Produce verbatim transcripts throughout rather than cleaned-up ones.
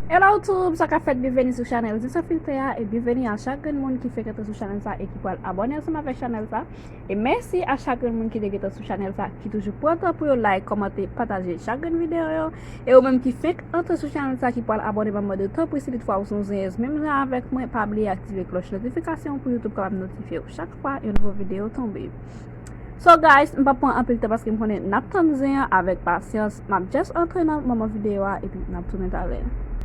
Hello YouTube, sa k ap fèt? Byenveni sou chanèl Zen San Filtè a e byenveni a chak grenn moun ki fenk antre sou chanèl sa e ki pral abòne ansanm avèk chanèl sa. E mèsi a chak grenn moun ki te gentan sou chanèl sa, ki toujou pran tan pou yo like, kòmante, pataje chak grenn videyo yo. E ou menm ki fenk antre sou chanèl sa, ki pral abòne, m ap mande w tanpri, si toutfwa ou se yon zenyèz menm jan avèk mwen, pa bliye aktive klòch notifikasyon pou YouTube kapab notifye w chak fwa yon nouvo videyo tonbe. So guys, m p ap pran anpil tan paske m konnen n ap tann zen an avèk pasyans. M ap just antre nan moman videyo a epi n ap tounen talè.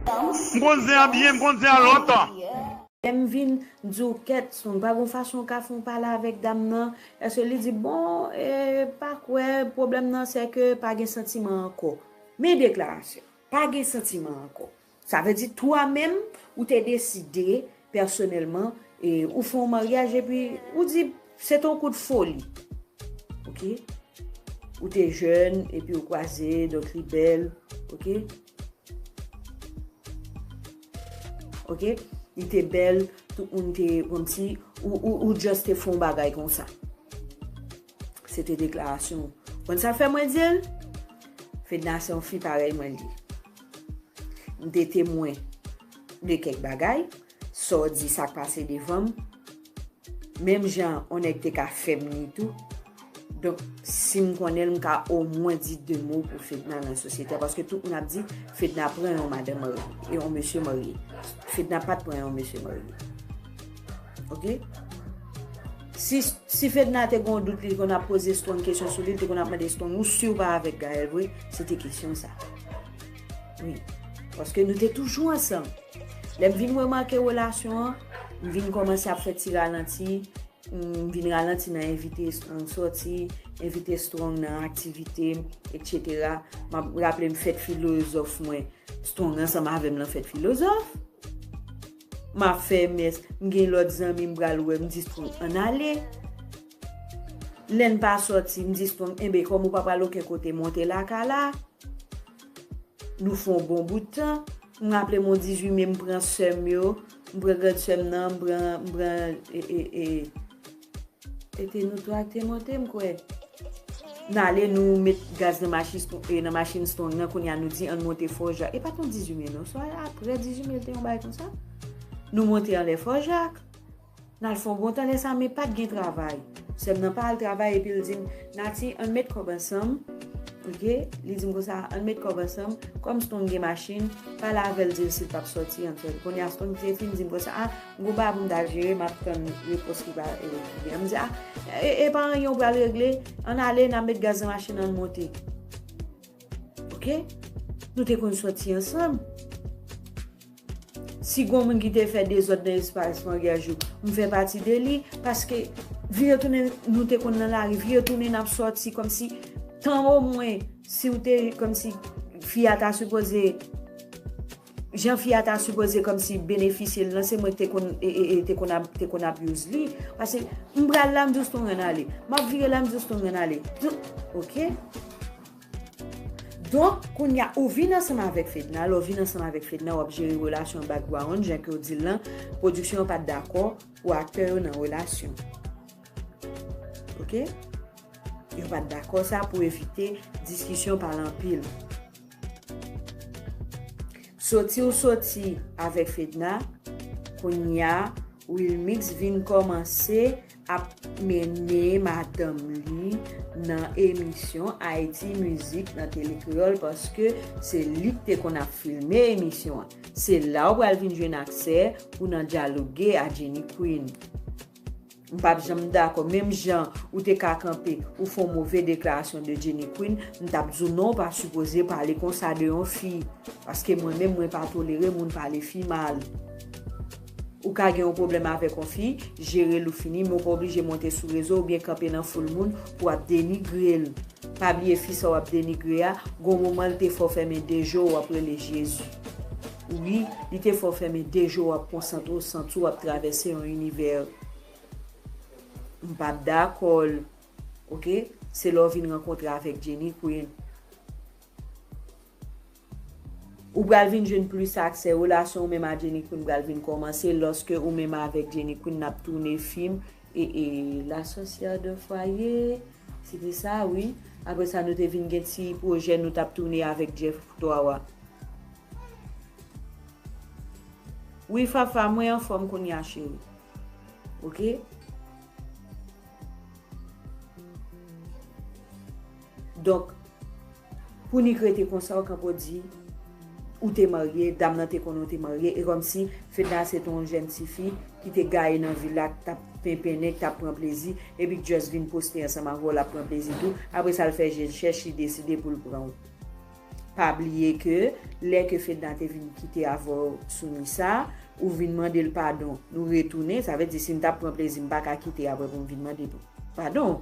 M konn zen an byen, m konn zen an lontan. Lè m vin, m di w, "Kèt, Strong, pa gon fason w ka fè yon pale avèk dam nan?" Èske li di, "Bon, e, pa kwè, pwoblèm nan se ke pa gen santiman ankò." Men deklarasyon, "Pa gen santiman ankò." Sa vle di, twa menm, ou te deside pèsonèlman, e, ou fè yon maryaj epi ou di, se te yon kout foli. Oke? Ou te jèn, epi ou kwaze, donk li bèl. Oke? Oke? Li te bèl, tout moun te, kòmsi, ou, ou, ou just te fè yon bagay konsa. Se te deklarasyon. Konn sa fè mwen di l? Fedna se yon fi parèy mwen li. M te temwen de kèk bagay, sa w di, sa k pase devan m. Menm jan yon nèg te ka fè m li tou. Donk, si m konnen l, m ka omwen di de mo pou Fedna nan sosyete a, paske tout moun ap di Fedna pran yon madanm marye, e yon mesye marye. Fedna pa t pran yon mesye marye. Oke? Si, si Fedna te gen yon dout, li te konn ap poze Strong kesyon sou li, li te konn ap mande Strong, "Ou si w pa avèk Gaël vre?" Se te kesyon sa. Wi. Paske nou te toujou ansanm. Lè m vin remake relasyon an, m vin kòmanse ap fè ti ralanti, m vin ralanti nan envite Strong sòti, envite Strong nan aktivite, etsetera. M ap raple m fèt filozòf mwen, Strong ansanm avè m nan fèt filozòf. M ap fè mès, m gen lòt zanmi m pral wè, m di Strong, "Ann ale." Lè n pa sòti, m di Strong, "Enben, kòm ou pa pral okenn kote, monte lakay la." Nou fè yon bon bout tan. M raple m yon dizuit me, m pran sè m yo, m pran grann sè m nan, m pran, m pran, e, e, e, e te nou twa ki te monte, m kwè. N ale, nou met gaz nan machin Strong, e, nan machin Strong nan, kounye a nou di, "Ann monte Fòjak." E pa t yon dizuit me non, swa apre dizuit me, te yon bagay konsa. Nou monte anlè Fòjak. N al fè yon bon tan lè sa, men pa t gen travay. Sè m nan pa al travay, epi l di m, "Nati, ann met kòb ansanm." Oke? Li di m konsa, "Ann met kòb ansanm." Kòm Strong gen machin, pale avè l, di l si l p ap sòti, ann fè. Kounye a Strong te fin di m konsa, "A, m gon bagay pou m ta jere, m ap tann repons ki pa, e, ki gen." M di, "A, e, e pa anyen w pral regle, ann ale, n ap met gaz nan machin nan, ann monte." Oke? Nou te konn sòti ansanm. Si gon moun ki te fè dezòd nan espas maryaj ou, m fè pati de li, paske vire tounen nou te konn nan lari, vire tounen n ap sòti kòmsi tan omwen, si w te kòmsi fi a ta sipoze, jan fi a ta sipoze kòmsi benefisye l lan, se mwen ki te konn, e, e, e, te konn ap, te konn ap use li. Paske m pral la, m di w Strong ann ale. M ap vire la, m di w Strong ann ale. Oke? Donk, kounye a, ou vin ansanm avèk Fedna. Lè w vin ansanm avèk Fedna, w ap jere relasyon background, jan ke w di l lan, pwodiksyon an pa t dakò pou aktè yo nan relasyon. Oke? Yo pa t dakò sa pou evite diskisyon pale anpil. Soti w soti avèk Fedna, kounye a, Wilmix vin kòmanse ap mennen madanm li nan emisyon Ayiti Mizik nan Tele Kreyòl, paske se li ki te konn ap filme emisyon an. Se la w pral vin jwenn aksè pou nan dyaloge a Jenny Queen. M p ap janm dakò, menm jan ou te ka kanpe, ou fè yon move deklarasyon de Jenny Queen, m t ap di w non, w pa sipoze pale konsa de yon fi. Paske mwen menm, mwen pa tolere moun pale fi mal. Ou ka gen yon pwoblèm avèk yon fi, jere l ou fini, men w pa oblije monte sou rezo oubyen kanpe nan foul moun pou w ap denigre l. Pa bliye fi sa w ap denigre a, gon moman l te fè w fèmen de je w, w ap rele Jezi. Wi, li te fè w fèmen de je w, w ap konsantre w, santi w ap travèse yon inivè. M p ap dakò l. Oke? Se lè w vin rankontre avèk Jenny Queen. Ou pral vin jwenn plis aksè, relasyon ou menm a Jenny Queen pral vin kòmanse lòske ou menm avèk Jenny Queen n ap tounen fim e, e La sorcière de foyer, se te sa, wi. Apre sa, nou te vin gen ti pwojè nou t ap tounen avèk Jeff Toawa. Wi, Fafa, mwen anfòm kounye a, cheri. Oke? Donk, pou nik rete konsa, ou kanpe w di, ou te marye, dam nan te konnen ou te marye, e kòmsi Fedna se te yon jèn tifi ki te gaye nan vil la, k t ap penpennen, k t ap pran plezi, epi k just vin poste ansanm avè w, l ap pran plezi tou. Apre sa, l fè je l chèch, li deside pou l pran w. Pa bliye ke lè ke Fedna te vin kite avè w sou Nisa, ou vin mande l padon. Nou retounen, sa vle di si m t ap pran plezi, m pa ka kite apre pou m vin mande padon.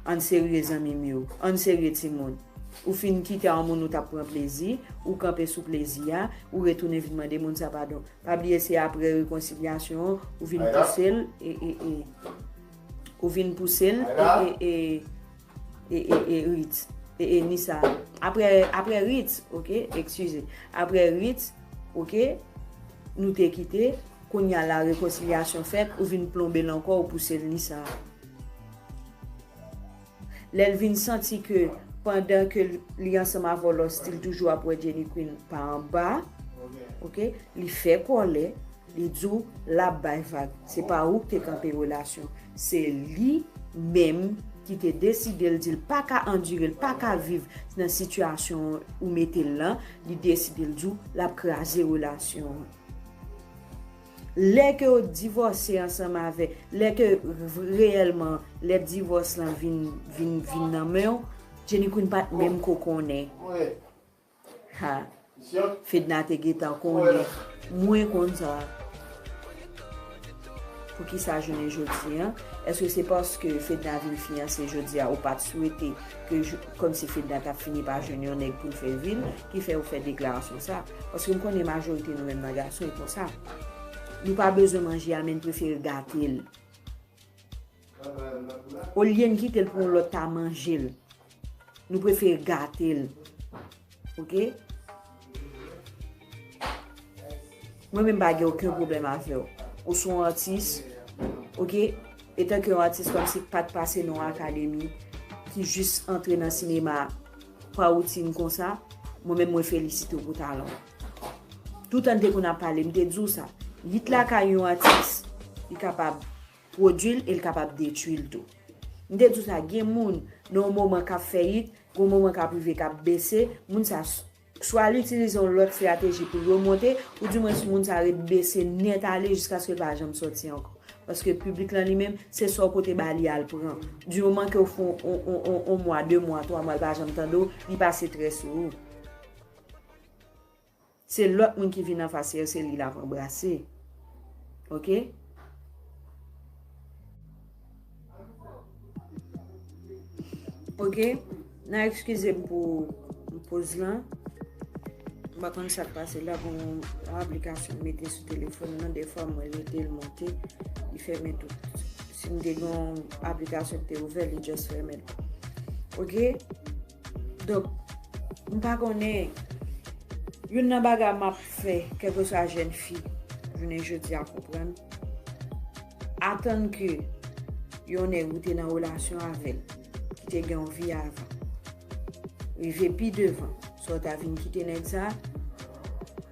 Ann serye, zanmi m yo. Ann serye, timoun. Ou fin kite a yon moun ou t ap pran plezi, ou kanpe sou plezi a, ou retounen vin mande moun sa padon. Pa bliye se apre rekonsilyasyon an, ou vin pouse l, e, e, e, ou vin pouse l, e, e, e, e, e, e, Ritz, e, e, Nisa. Apre, apre Ritz, oke, eskize. Apre Ritz, oke, nou te kite, kounye a la rekonsilyasyon fèt, ou vin plonbe l ankò, ou pouse l Nisa. Lè l vin santi ke pandan ke li ansanm avè w, lòske li toujou ap wè Jenny Queen pa anba, oke, li fè kòlè, li di w l ap bay vag. Se pa ou k te kanpe relasyon. Se li menm ki te deside l di l pa ka andire, l pa ka viv nan sitiyasyon ou mete l lan, li deside l di w l ap kraze relasyon an. Lè ke w divòse ansanm avè, lè ke reyèlman lèt divòs lan vin, vin, vin nan men w, Jenny Queen pa t menm ko konnen. Ha. Fedna te gentan konnen. Mwen konn sa. Poukisa jounen jodi an? Èske se paske Fedna vin fiyanse jodi a, ou pa t swete ke jou- kòmsi Fedna t ap fini pa jwenn yon nèg pou l fè vi l, ki fè ou fè deklarasyon sa? Paske m konnen majorite nou menm nan gason e konsa. Nou pa bezwen manje a, men n prefere gate l. Olye n kite l pou yon lòt ta manje l, nou prefere gate l. Oke? Mwen menm pa gen okenn pwoblèm avè w. Ou se yon atis, oke? Etanke yon atis kòmsi k pa t pase nan yon akademi, ki jis antre nan sinema pa woutin konsa, mwen menm mwen felisite w pou talan w. Toutan n te konn ap pale, m te di w sa. Yit lakay yon atis, li kapab pwodui l e l kapab detwi l tou. M te di w sa, gen moun nan yon moman k ap fè yit, gen yon moman k ap rive k ap bese, moun sa s- swa l itilize yon lòt estrateji pou l remonte, oudimwens moun sa ret bese nèt ale jiskaske l pa janm sòti ankò. Paske piblik lan li menm, se sa w pote ba li a l pran. Di moman ke w fè yon, yon, yon, yon, yon mwa, de mwa, twa mwa, l pa janm tande w, li pase trè sou ou. Se lòt moun ki vin anfas li yo, se li l ap anbrase. Oke? Oke? N a eskize m pou poz lan. M pa konn sa k pase la, gon aplikasyon m mete sou telefòn nan, dèfwa mwen rete l monte, li fèmen tou. Si m te gon aplikasyon ki te ouvè, li just fèmen l. Oke? Donk, m pa konnen, youn nan bagay m ap fè, kèlkeswa jèn fi, jounen jodi a konprann, atann ke yon nèg ou te nan relasyon avè l, ki te gen yon vi avan, rive pi devan, sa w ta vin kite nèg sa,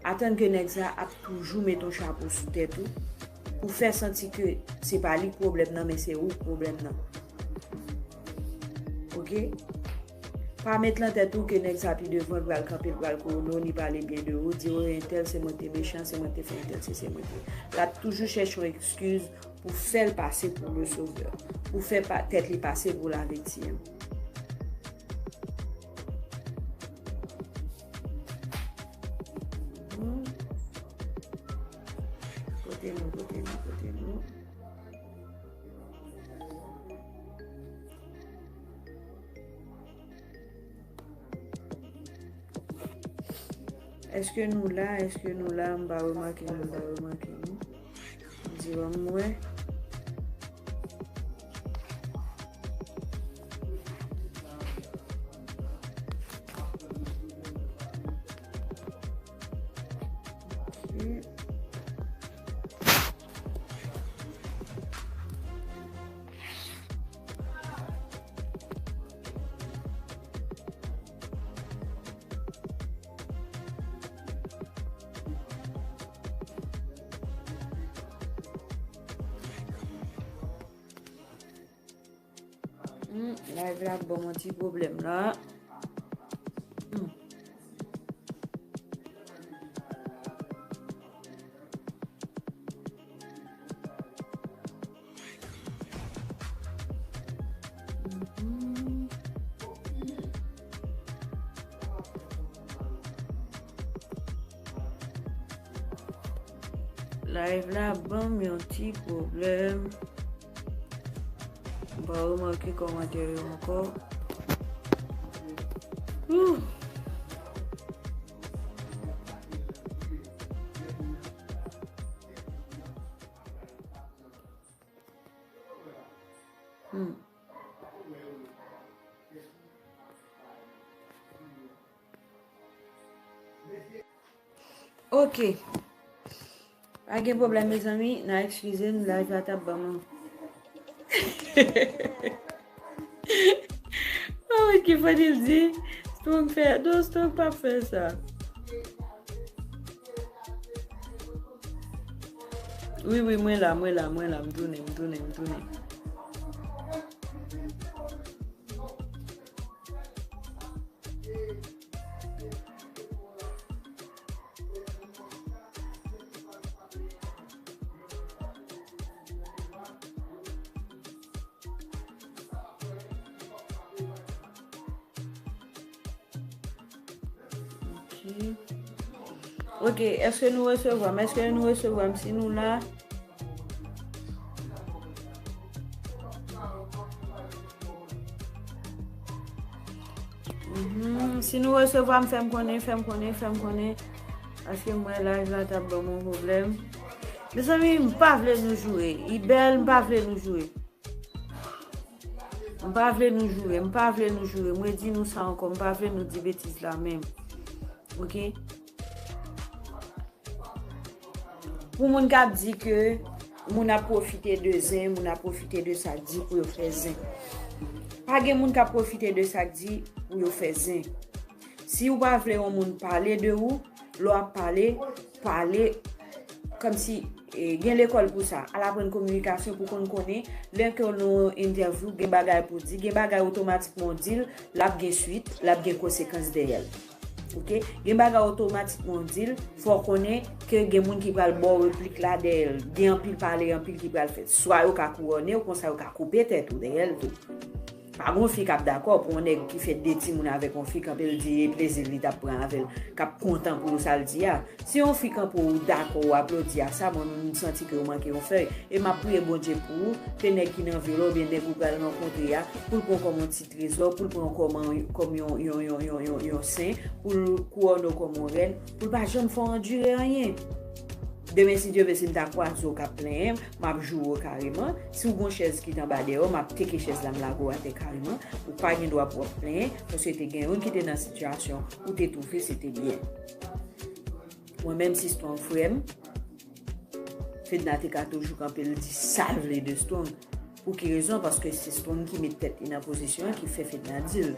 atann ke nèg sa ap toujou met yon chapo sou tèt ou, pou fè santi ke se pa li k pwoblèm nan, men se ou k pwoblèm nan. Oke? Pa met lan tèt ou ke nèg sa pi devan, l pral kanpe, l pral kouwone w, li pale byen de ou, di, o, entèl, se mwen te mechan, se mwen te fè entèl, se, se mwen te. L ap toujou chèche yon ekskiz pou fè l pase pou le sovè, pou fè pa, tèt li pase pou lavektim. Kote nou, kote nou, kote nou? Èske nou la? Èske nou la? M pa remake nou, m pa remake nou. Di ban m wè. Ok. Hmm, live la ap ban m yon ti pwoblèm la. Hmm. Mhm. Live la ban m yon ti pwoblèm. M pa remake kòmantè yo ankò. Whew. Hmm. Ok. Pa gen pwoblèm, mezanmi. N a eskize n, live la t ap ban m. Oh, ki fò di l di? Strong fè. Non, Strong p ap fè sa. Wi, wi, mwen la, mwen la, mwen la. M tounen, m tounen, m tounen. Ok. Ok, èske nou resevwa m? Èske nou resevwa m? Si nou la. Mhm. Si nou resevwa m, fè m konnen, fè m konnen, fè m konnen. Paske m wè live la t ap ban m yon pwoblèm. Mezanmi, m pa vle nou joure. Ibèl, m pa vle nou joure. M pa vle nou joure, m pa vle nou joure. Mwen di nou sa ankò, m pa vle nou di betiz la menm. Ok? Pou moun k ap di ke moun ap pwofite de zen, moun ap pwofite de sa k di pou yo fè zen. Pa gen moun k ap pwofite de sa k di pou yo fè zen. Si w pa vle yon moun pale de ou, lè w ap pale, pale kòmsi, e, gen lekòl pou sa. Al aprann kominikasyon pou konn konnen lè ke w nan yon entèvyou, gen bagay pou di, gen bagay otomatikman w di l, l ap gen swit, l ap gen konsekans dèyè l. Ok? Gen bagay otomatikman w di l, fò w konnen ke gen moun ki pral ba w replik la dèyè l. Gen anpil pale, anpil ki pral fèt. Swa yo ka kouwòne w, konsa yo ka koupe tèt ou dèyè l tou. Pa gon fi k ap dakò pou yon nèg ki fè de timoun avèk yon fi kanpe l di e plezi li t ap pran avè l, k ap kontan pou sa l di a. Si yon fi kanpe w dakò ou aplodi a sa, mwen menm m santi ke w manke yon fèy. E m ap priye Bondye pou ou, ke nèg ki nan vi w la oubyen nèg ou pral rankontre a, pou l pran w kòm yon ti trezò, pou l pran w kòm yon, kòm yon, yon, yon, yon, yon, yon sen, pou l kouwòne w kòm yon rèn, pou l pa janm fè w andire anyen. Demen, si Dye vle, si m ta kwaze w k ap plenyen, m ap joure w kareman. Si w gon chèz ki t anba dèyè w, m ap teke chèz la, m lage w atè kareman. Ou pa gen dwa pou w ap plenyen, paske te gen youn ki te nan sitiyasyon ou te twouve se te byen. Mwen menm, si Strong frè m, Fedna te ka toujou kanpe l di sa l vle de Strong. Pou ki rezon? Paske se Strong ki met tèt li nan pozisyon an ki fè Fedna di l.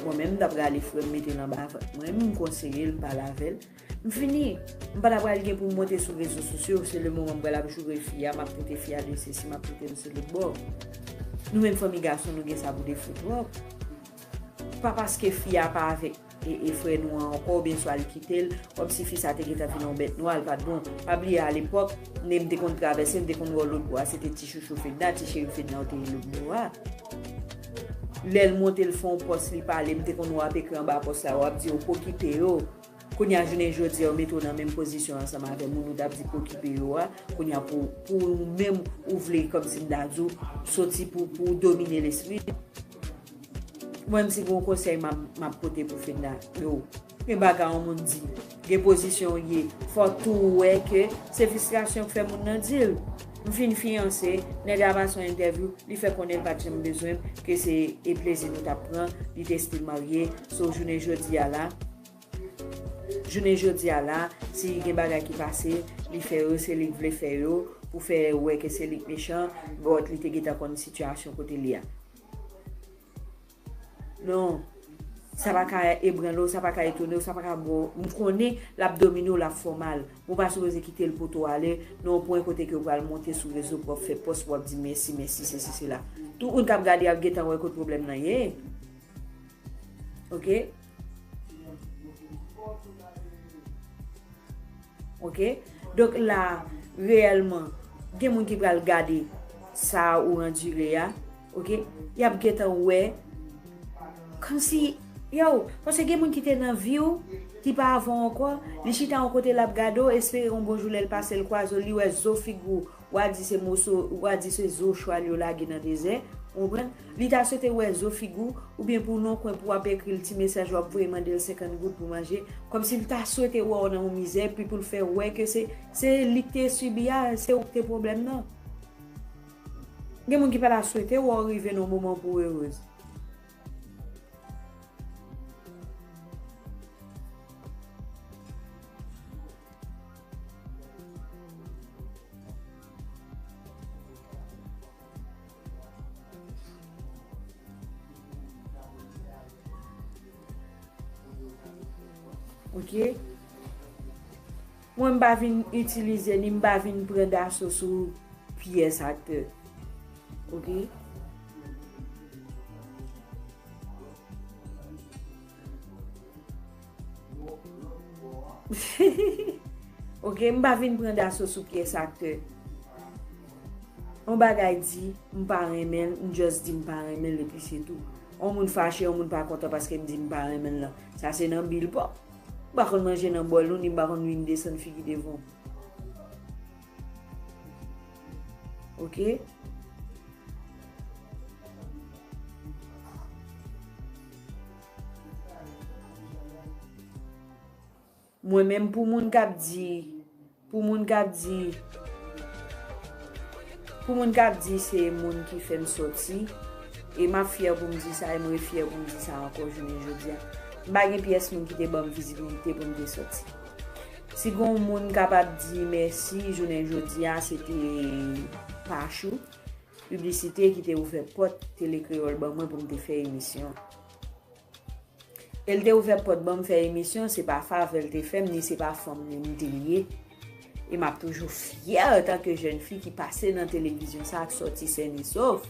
Mwen menm, m t ap rale frè m mete l anba vant mwen, m konseye l, m pale avè l. M fini. M pa ta pral gen pou m monte sou rezo sosyo, se le moman m pral ap joure fi a, m ap trete fi a de sesi, m ap trete l se lòt bò. Nou menm fanmi gason, nou gen sa pou defo twòp. Pa paske fi a pa avèk e, e frè nou an ankò, oubyen swa l kite l, kòmsi fi sa te gentan vin yon bèt nwa, l pa t bon. Pa bliye alepòk, m te konn travèse, m te konn wè w lòt bò a, se te ti chouchou Fedna, ti cheri Fedna ou te ye lòt bò a. Lè l monte, l fè yon pòs, li pale, m te konn wè w ap ekri anba pòs la, w ap di yo pokipe yo. Kounye a, jounen jodi a, yo mete w nan menm pozisyon ansanm avè moun ou t ap di pokipe yo a. Kounye a, pou, pou ou menm, ou vle, kòmsi m ta di w, soti pou, pou w domine lespri. Mwen menm, si gon konsèy m ap, m ap pote pou Fedna, yo, gen bagay yon moun di, gen pozisyon w ye, fò tou ou wè ke se fristrasyon k fè moun nan di l. M fin fiyanse, nèg la pase yon entèvyou, li fè konnen l pa t janm bezwen m, ke se e plezi nou t ap pran, li te still marye. So, jounen jodi a la, jounen jodi a la, si gen bagay ki pase, li fè yo, se li k vle fè yo, pou fè wè ke se li k mechan, but li te gentan konn sitiyasyon kote l ye a. Non. Sa pa ka ebranle w, sa pa ka etone w, sa pa ka ba w, m konnen l ap domine w, l ap fè w mal. Men w pa sipoze kite l pote w ale nan yon pwen kote ke w pral monte sou rezo pou w ap fè pòs, pou w ap di mèsi, mèsi, sesi, sela. Tout moun k ap gade ap gentan wè kot pwoblèm nan ye. Oke? Oke? Donk la, reyèlman, gen moun ki pral gade sa ou andire a. Oke? Y ap gentan wè. Kòmsi, yo, paske gen moun ki te nan vi w, ki pa avè w ankò, li chita yon kote l ap gade w, espere yon bon jou lè l pase l kwaze w, li wè zo figi w, w a di se moso, w a di se zo chwal yo lage nan dezè, ou konprann? Li ta swete wè zo figi w, oubyen pou w nan kwen pou w ap ekri l ti mesaj, w ap voye mande l senkant goud pou manje, kòmsi li ta swete wè w nan yon mizè, epi pou l fè wè ke se, se li k te sibi a, se ou k te pwoblèm nan. Gen moun ki pa ta swete wè w rive nan yon moman pou w erez. Oke? Mwen, m pa vin itilize ni m pa vin pran daso sou pyès aktè. Oke? Oke, m pa vin pran daso sou pyès aktè. Yon bagay di, m pa renmen l, m just di m pa renmen l, epi se tou. Yon moun fache, yon moun pa kontan paske m di m pa renmen l lan. Sa se nan bi l pòp. M pa konn manje nan bòl nou, ni m pa konn vin desann figi devan w. Oke? Mwen menm, pou moun k ap di, pou moun k ap di, pou moun k ap di se moun ki fè m sòti, e m ap fyè pou m di sa, e m refyè pou m di sa ankò jounen jodi a. M pa gen pyès moun ki te ban m vizibilite pou m te sòti. Si gen yon moun kapab di mèsi jounen jodi a, se te Pachou, Piblisite, ki te ouvè pòt Tele Kreyòl ban mwen pou m te fè emisyon. E l te ouvè pòt ban m fè emisyon, se pa favè l te fè m, ni se pa fanm li m te ye. E m ap toujou fyè antanke jèn fi ki pase nan televizyon sa ak sòti sèn e sof.